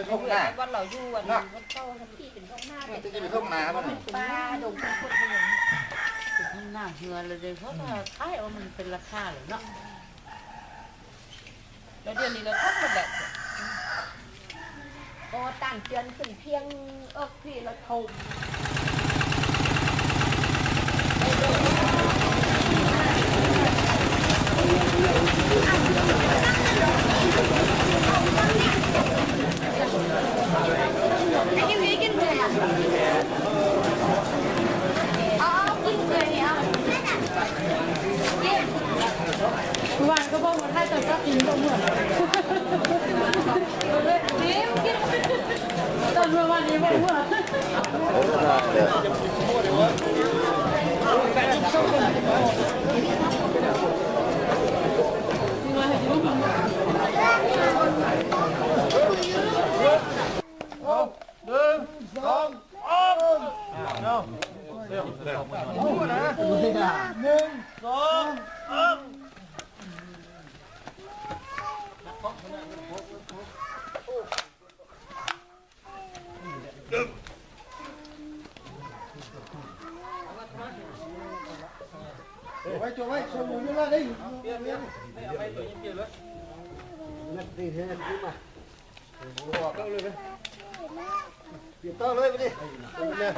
ເຮົາຢູ່ອັນ ເນາະ ວັດເກົ່າຫັ້ນ ທີ່ເປັນທ້ອງນາ ເອີ ເປັນ ທີ່ເປັນທ້ອງນາ ເປັນປ່າດົງ ເປັນຄົນ ເປັນທ້ອງນາເຮືອນເລີຍເດ້ ເພາະວ່າ ອືມ ຂາຍເອົາມັນເປັນລາຄາເລີຍເນາະ ແລ້ວດຽວນີ້ລະທົ່ງໝົດແລ້ວ ກໍຕັ້ງເຮືອນຂຶ້ນພຽງເອິກພີລະທົ່ງ. ວານກໍບອກວ່າຖ້າເຈົ້າຈັບຈິງກໍເມືອ ຕອນເມື່ອວານນີ້ບໍ່ຮູ້. ເອົາ ໜຶ່ງ ສອງ ສາມ ເອົາ ເອົາ ໜຶ່ງ ສອງ ສາມ. ໄວ້ ໂຈໄວ້ ສົ່ງຢູ່ນີ້ລະເດ້ ເອົາໄປໂຕນີ້ປ່ຽນເລີຍ ນັກເຕະແທ້ຂຶ້ນມາ ອອກເອົາເລີຍ ປ່ຽນຕໍ່ເລີຍບາດນີ້ ເອົາເລີຍ.